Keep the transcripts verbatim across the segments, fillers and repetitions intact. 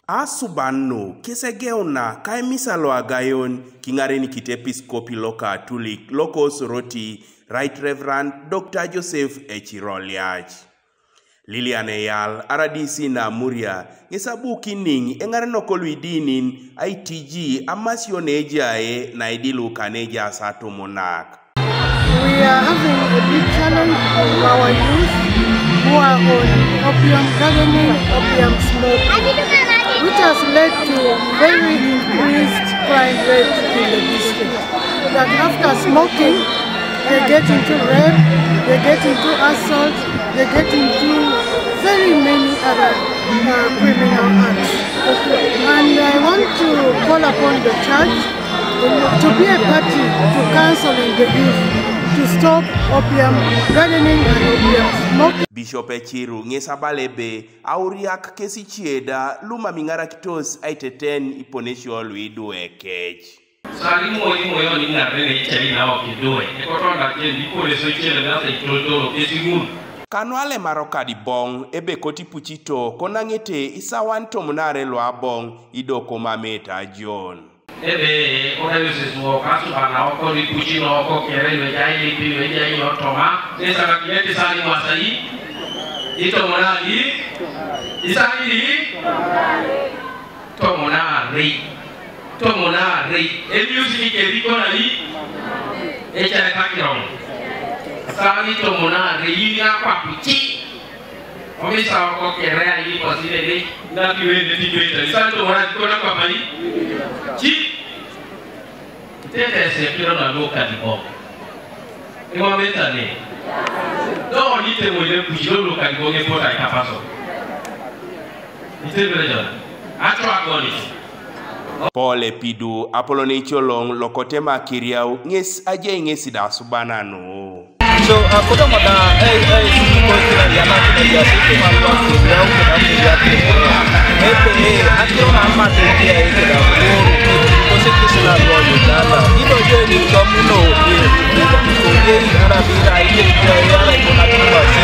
Asuban nu kisegeuna ka emisa lo agayon kiŋarenikit episkopi lo Katulik loko Soroti, Right Reverend Doctor Joseph Echiroliach. Lilian Eyal, R D C na Amuria, ŋes abu kiniŋ eŋarenok luidinin aitiji amasio neejae naidilu kanejaas atumunak. We are having a big challenge of our youth who are on opium gardening, opium smoking, which has led to very increased crime rate in the district. That after smoking, they get into rape, they get into assault, they get into very many other uh, criminal acts. And I want to call upon the church to be a party to counseling the youth to stop opium gardening and opium smoking. Bishop Echiru ŋes abala ebe auriak kesi cieda lumam iŋarakitos aiteten iponesio luidu ekec. Salimu imoyon iŋarene icai naok iduwe ekotonda ken iponesio cieda nasa itoltoro kesi ŋun. Kanu alemaro kadiboŋ ebe kotipucito konaŋete isawan tomunare luaboŋ ido komameta ajon. Ebe o diocese wok asuban aokor ipucino ko kere nuejai lipi nuejai nyotoma nesakakinet isani mwasai itomon ali isani li tomon arei tomon arei eliusi ni keri konali ecare kakiroŋ sani tomon arei iŋa kwapuci. Komisa ko kere a yi ko sile ni na ki we ne ti pe ta sa to mora ko na kwa mai. Ci. Tete se kiro na lo ka di ko. E wa meta ne. Do ni te mo le ku lo lo ka di ko ke po ta ka paso. Ni te bere jo. A to a ko ni. Pole pidu apolone icoloŋ lokote makiriau ŋes ajai ŋesi da asubananu. So akodoŋo da ei ei sukukokira yanakinai asukuma luakiria ukeda kuria kekea ebe akiro namat ekiai keda kuoru kosekis na luo Uganda ido jeni kamuno kogei arabira ikekiai araikonakini wasi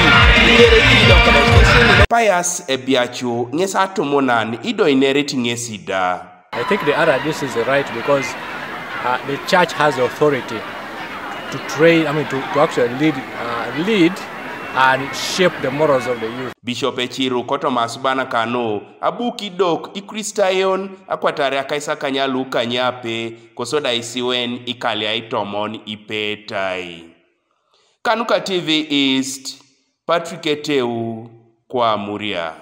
ikerei idokodaikesini. Pius Ebiacu ŋes atumunan ido inerit ŋesi da. I think the R D C is right because uh, the church has authority to train, I mean, to, to actually lead, uh, lead and shape the morals of the youth. Bishop Echiru ko Thomas Banakano abu kidok Ikristayon akwatare akaisakanya lukanyape kosoda isiwen ikalia itomon ipetai. Kanuka T V East, Patrick Eteu, kwa Muria.